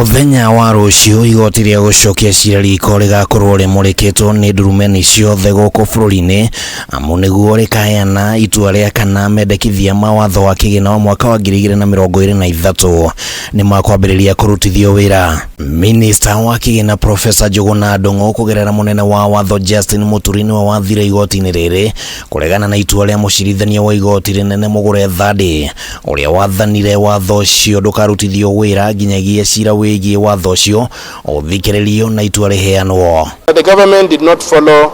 Mũthenya wa rũciũ igoti rĩa gũcokia cira riko rĩgakorwo rĩmũrĩkĩtwo nĩ ndurumeni ciothe gũkũ bũrũri-inĩ, amu nĩguo rĩkaheana itua rĩa kana mendekithia ma watho wa kĩgĩna wa mwaka wa 2023 nĩ makwambĩrĩria kũrutithio wĩra. Minista wa kĩgĩna Profesa Njũgũna Ndung'u kũgerera mũnene wa watho Justin Muturi nĩwe wathire igoti-inĩ rĩrĩ kũregana na itua rĩa mũcirithania wa igoti rĩnene Mũgũre Thandi ũrĩa wathanire watho ũcio ndũkarutithio wĩra nginyagia cira wĩgiĩ watho ũcio ũthikĩrĩrio na itua rĩheanwo. The government did not follow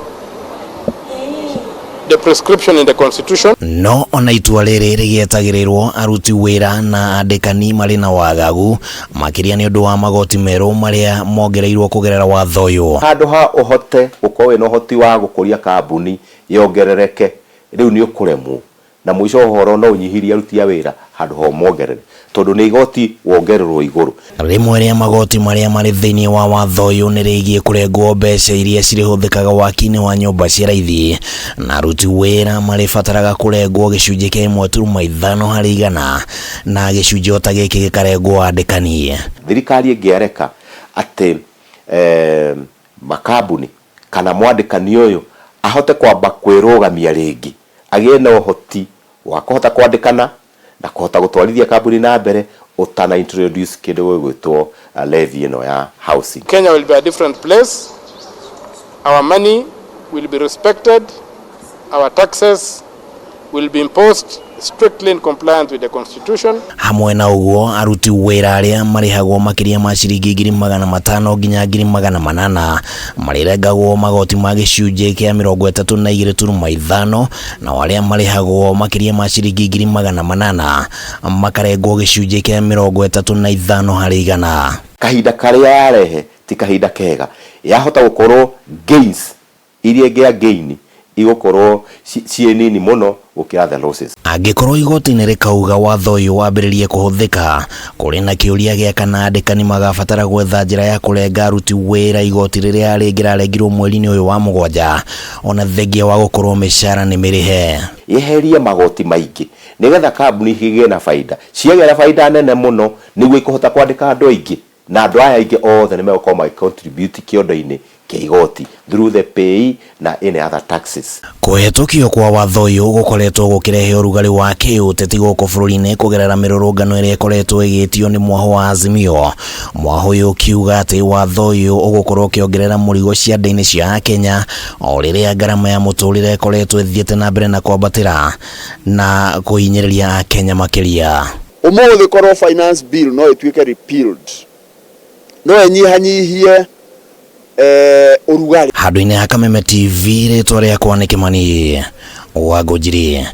the prescription in the constitution. No ona itua rĩrĩ rĩgĩetagĩrĩrwo, aruti wĩra na andĩkani marĩ na wagagu makĩria nĩ ũndũ wa magoti merũ marĩa mongereirwo kũgerera watho ũyũ. Handũ ha ũhote gũkorwo wĩna ũhoti wa gũkũria kambuni yongerereke, rĩu nĩ ũkũremwo, na mũico wa ũhoro no ũnyihirie aruti a wĩra handũ ha ũmongerere, tondũ nĩ igoti wongererwo igũrũ. Rĩmwe rĩa magoti marĩa marĩ thĩinĩ wa watho ũyũ nĩ rĩgiĩ kũrengwo mbeca iria cirĩhũthĩkaga waki-inĩ wa nyũmba cia raithi, na aruti wĩra marĩbataraga kũrengwo gĩcunjĩ kĩa 1.5 harĩ igana, na gĩcunjĩ o ta gĩkĩ gĩkarengwo andĩkani. Thirikari ĩngĩareka atĩ makambuni kana mwandĩkani ũyũ ahote kwamba kwĩrũgamia rĩngĩ, agĩe na ũhoti wa kũhota kwandĩkana na kũhota gũtwarithia kambuni na mbere ũtana introduce kĩndũ gĩgwĩtwo levy ĩno ya housing. Kenya will be a different place. Our money will be respected. Our taxes will be imposed strictly in compliance with the constitution. Hamwe na ũguo, aruti wĩra arĩa marĩhagwo makĩria ma ciringi 500,000 nginya 800,000 marĩrengagwo magoti ma gĩcunjĩ kĩa 32.5, nao arĩa marĩhagwo makĩria ma ciringi 800,000 makarengwo gĩcunjĩ kĩa 35 harĩ igana. Kahinda karĩa yarehe ti kahinda kega, yahota gũkorwo gains iria ĩngĩa gain igũkorwo ciĩ nini mũno gũkĩra the losses. Angĩkorwo igoti nĩ rĩkauga watho ũyũ wambĩrĩrie kũhũthĩka, kũrĩ na kĩũria gĩa kana andĩkani magabatara gwetha njĩra ya kũrenga aruti wĩra igoti rĩrĩa rĩngĩrarengirwo mweri-inĩ ũyũ wa mũgwanja, ona thengia wa gũkorwo mĩcara nĩ mĩrĩhe. Yeherie magoti maingĩ nĩgetha kambuni igĩe na baida, ciagĩa na baida nene mũno nĩguo ikũhota kwandĩka andũ aingĩ, na andũ aya aingĩ othe nĩ megũkorwo magĩ contribute kĩondo-inĩ kĩa igoti through the pay na any other taxes. Kũhetũkio kwa watho ũyũ gũkoretwo gũkĩrehe ũrugarĩ wa kĩũteti gũkũ bũrũri-inĩ kũgerera mĩrũrũngano ĩrĩa ĩkoretwo ĩgĩtio nĩ mwahũ wa Azimio. Mwahũ ũyũ ũkiuga atĩ watho ũyũ ũgũkorwo ũkĩongerera mũrigo ciande-inĩ cia Akenya o rĩrĩa ngarama ya mũtũrĩre ĩkoretwo ĩthiĩte na mbere na kwambatĩra na kũhinyĩrĩria Akenya makĩria. Ũmũthĩ korwo finance bill no ĩtuĩke repealed, no ĩnyihanyihie ũrugarĩ. Handũ-inĩ ha Kameme TV, rĩtwa rĩakwa nĩ Kĩmani wa Ngũnjiri.